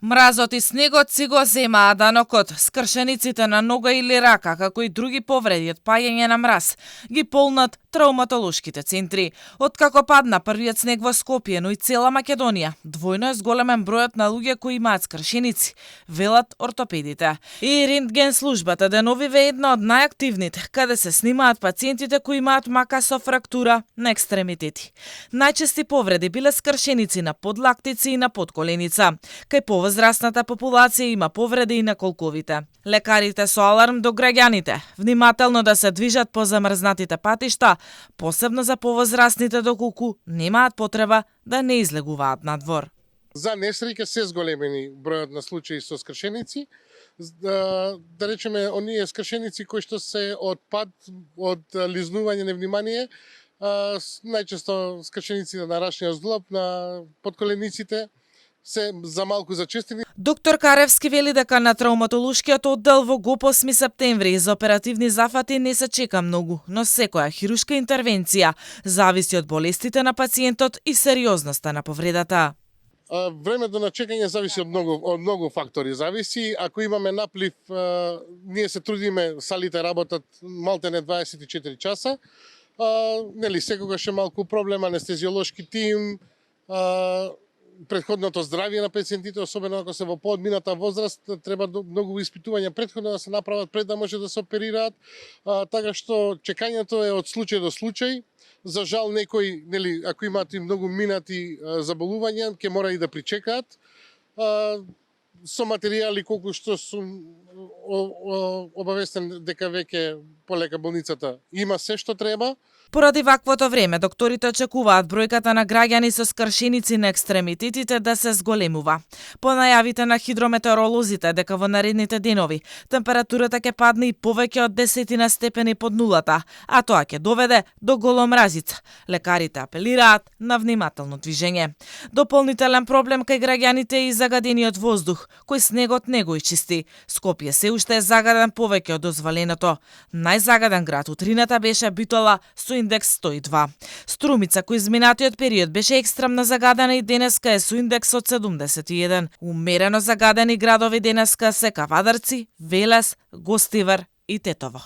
Мразот и снегот си го земаа данокот. Скршениците на нога или рака, како и други повреди од паѓање на мраз, ги полнат травматолошките центри. Откако падна првиот снег во Скопје, но и цела Македонија, двојно е зголемен бројот на луѓе кои имаат скршеници, велат ортопедите. И рентген службата деновиве е една од најактивните, каде се снимаат пациентите кои имаат мака со фрактура на екстремитети. Најчести повреди биле скршеници на подлактици и на подколеница. Кај повозрастната популација има повреди и на колковите. Лекарите со аларм до граѓаните, внимателно да се движат по замрзнатите патишта, посебно за повозрастните доколку немаат потреба да не излегуваат надвор. За несреќа се зголемени бројот на случаи со скршеници. Да речеме, оние скршеници кои што се од пад, од лизнување невнимание, најчесто скршениците на рачниот зглоб, на подколениците, се за малку зачестени. Доктор Каревски вели дека на травматолошкиот оддел во ГОП 8 септември за оперативни зафати не се чека многу, но секоја хирушка интервенција зависи од болестите на пациентот и сериозноста на повредата. Времето на чекање зависи од многу фактори. Зависи, ако имаме наплив, ние се трудиме, салите работат малтене 24 часа. Нели секогаш е малку проблем, анестезиолошки тим, претходното здравје на пациентите, особено ако се во поодмината возраст, треба многу испитувања претходно да се направат пред да може да се оперираат, така што чекањето е од случај до случај. За жал некои, нели, ако имаат и многу минати заболувања, ќе мора и да причекаат. Со материјали колку што сум обавестен дека веќе полека болницата има се што треба. Поради ваквото време, докторите очекуваат бројката на граѓани со скршеници на екстремитетите да се зголемува. По најавите на хидрометеоролозите дека во наредните денови температурата ќе падне и повеќе од 10 степени под нулата, а тоа ќе доведе до голомразица. Лекарите апелираат на внимателно движење. Дополнителен проблем кај граѓаните е и загадениот воздух, кој снегот не го исчисти. Скопје се уште е загаден повеќе од дозволеното. Најзагаден град утрината беше Битола со индекс 102. Струмица, кој изминатиот период беше екстремно загадена и денеска е со индекс од 71. Умерено загадени градови денеска се Кавадарци, Велес, Гостивар и Тетово.